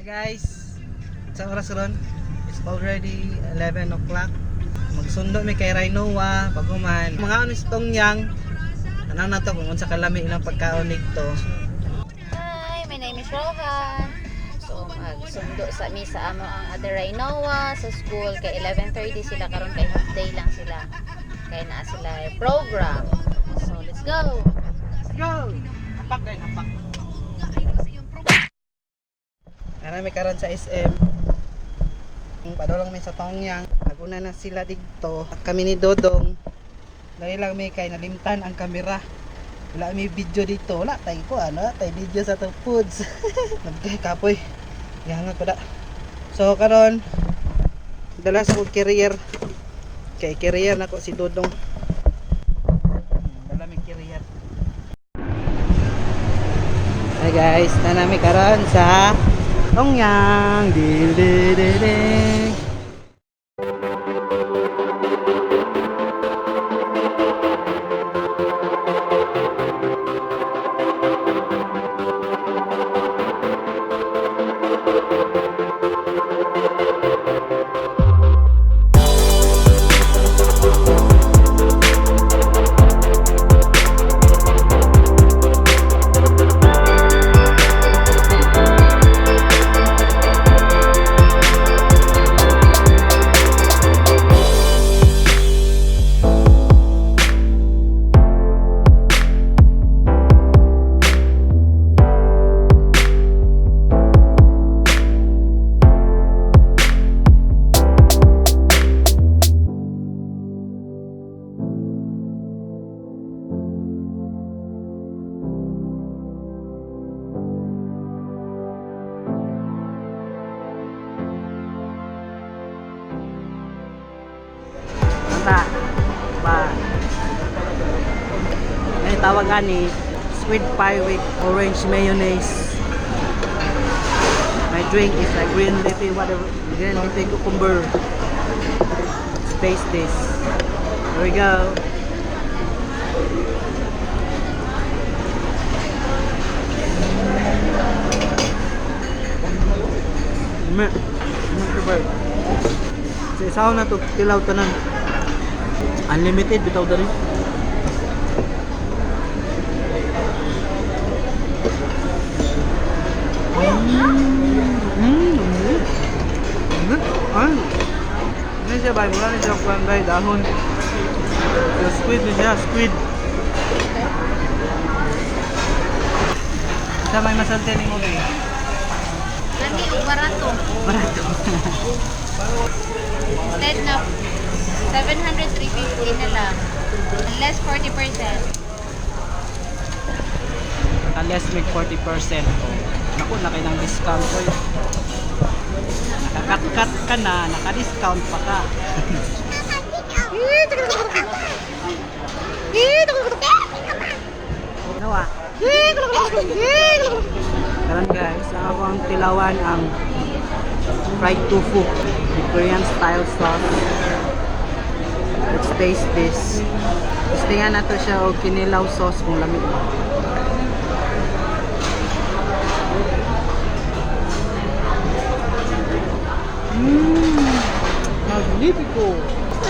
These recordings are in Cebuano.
Guys, sa oras ron, it's already 11 o'clock. Magsundo mi kay Rainoa, paguman. Mga ano si Tongyang, ano na to kung unsa kalami ilang pagkaon nito. Hi, my name is Rohan. So, magsundo sa mi sa amo ang Ate Rainoa sa school kay 11:30 sila karon kay half day lang sila. Kay naa sila program. So, let's go. Let's go! Hapak guys, hapak. Ara mi karon sa SM. Padulong mi sa Tongyang. Naguna na sila didto. At kami ni Dodong. Dahil lang mi kay nalimtan ang kamera. Wala mi video dito. Wala tay ko ano, tay video sa top foods. Nagkay kapoy. Gihangag ko da. So karon dala sa kong carrier. Kay carrier nako si Dodong. Dala mi carrier. Hi guys, na nami karon sa Tongyang. Dil dil dil dil. Anta. Ba. Ay tawag ani sweet pie with orange mayonnaise. My drink is like green leafy whatever, green leafy cucumber. Let's taste this. Here we go. Me. Me. Sa isaw na to, tilaw tanan. Unlimited bitaw dali. Mm. Mm. Ay. Ano siya ba? Mura na siya kuwan ba? Dahon. Yung squid na siya, squid. Sa may masalte ni mo ba? Lami ug barato. Barato. Instead na 700 350 na lang. Less 40%. Unless may 40%. Oh. Naku, laki ng discount ko. Nakakat-kat ka na, naka-discount pa ka. Ano ah? Karon guys, ako ang tilawan ang fried tofu with Korean style sauce. Let's taste this. Testingan nato siya og kinilaw sauce kung lamig ba. Mmm! Magnifico!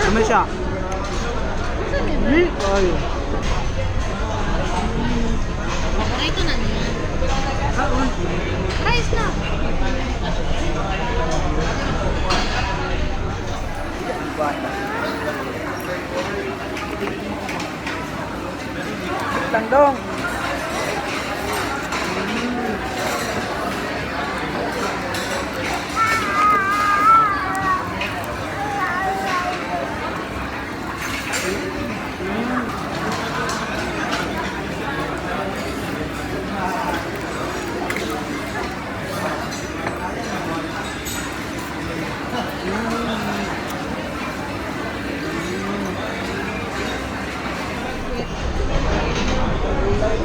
Ano siya? Ay. Paborito na niya. Rice na. Lang dong.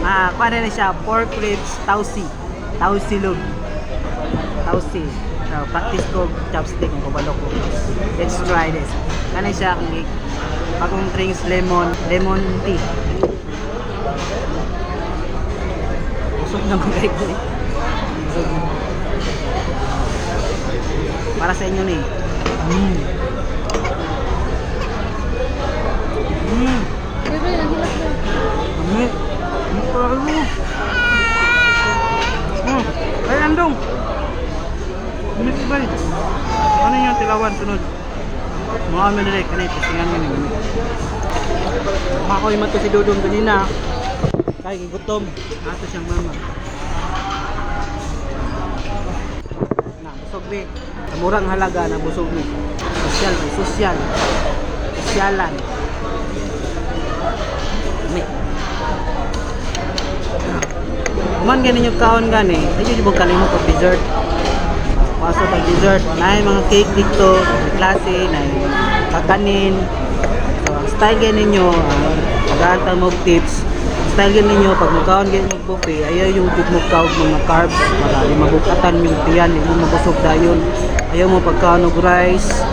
Ah, kuha na siya, pork ribs tausi. Tausilog. Tausi. So, practice ko chopstick kung kabalo ko. Let's try this. Kana siya kung bagong drinks lemon, lemon tea. Busog naman kayo ko eh. Busog. Para sa inyo ni. Bebe, nagilak na. Lami. Ano kaayo? Ay, andong. Lami ba? Ano yung tilawan sunod? Mga amin nila, kanay, testingan mo ni. Makoy man to si Dudong ganina. Kay gigutom. Ato siyang mama. Na, busog ni. Sa murang halaga na busog ni. Sosyal, may sosyal. Sosyalan. Lami. Kuman ganin yung kaon gani, ay yung kalimot og dessert. Paso pag dessert, na mga cake dito, may klase, na kakanin. So, ang style ganin ninyo, pag-aantang mo og tips, ang style ganin ninyo, pag magkaon ganin mag buffet, ayaw yung gud mo kaog mga carbs para di mabukatan yung tiyan, di mo mabusog dayon. Ayaw mo pagkaon og rice,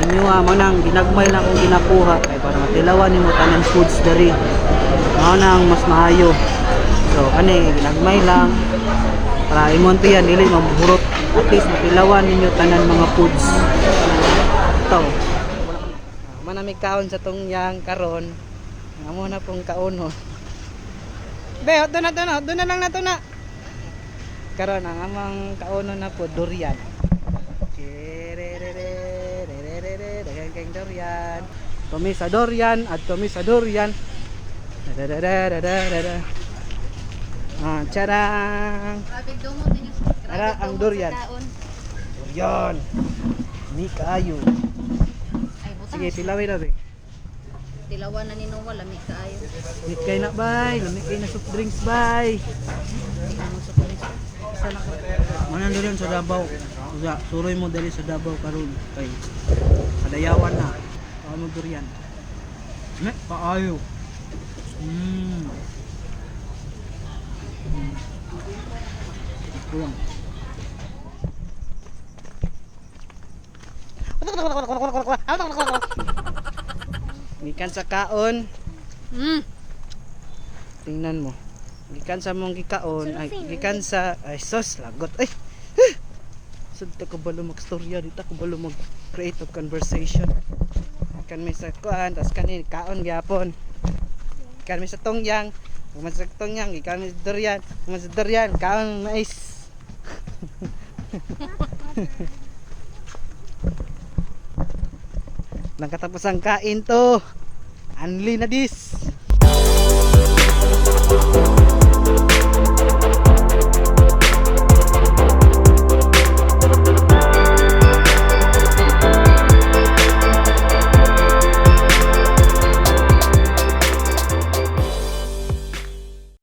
ninyo mo nang ginagmay lang kung ginakuha kay para matilawan nimo tanan foods diri. Mao nang mas maayo. So kani ginagmay lang para imong tiyan dili mabuhurot, at least matilawan ninyo tanan mga foods. Ito. Manami kaon sa tungyang karon. Amo na pong kaono. Be, doon na, doon na, doon na lang na to na. Karon ang amang kaono na po durian. Chererere, daghan kayong durian. Kami sa durian at kami sa durian. Da-da-da-da-da-da-da. Ah, charang! Grabe dumot ninyo. Ara, ang durian. Sa kaon. Durian. Ni kaayo. Ay, butang. Sige, tilawin na be. Tilawan na ni Noah, lami kaayo. Lamig kay na bay, lamig kay na soft drinks bay. Isa na ka. Manan durian sa Davao. Usa, suroy mo dali sa Davao karon kay kadayawan na. Kaon mo durian. Ne, kaayo. Kulang. Gikan sa kaon, tingnan mo. Gikan sa mong gikaon, ay gikan sa ay sos lagot ay. Sud ta ko balo magstorya, di ta ko balo mag create of conversation. Kan may sa kuan, tas kanin kaon gyapon. Kan may sa tongyang, human sa tongyang, gikan may sa durian, human sa durian, kaon mais. Nang katapos ang kain to. Anli na dis.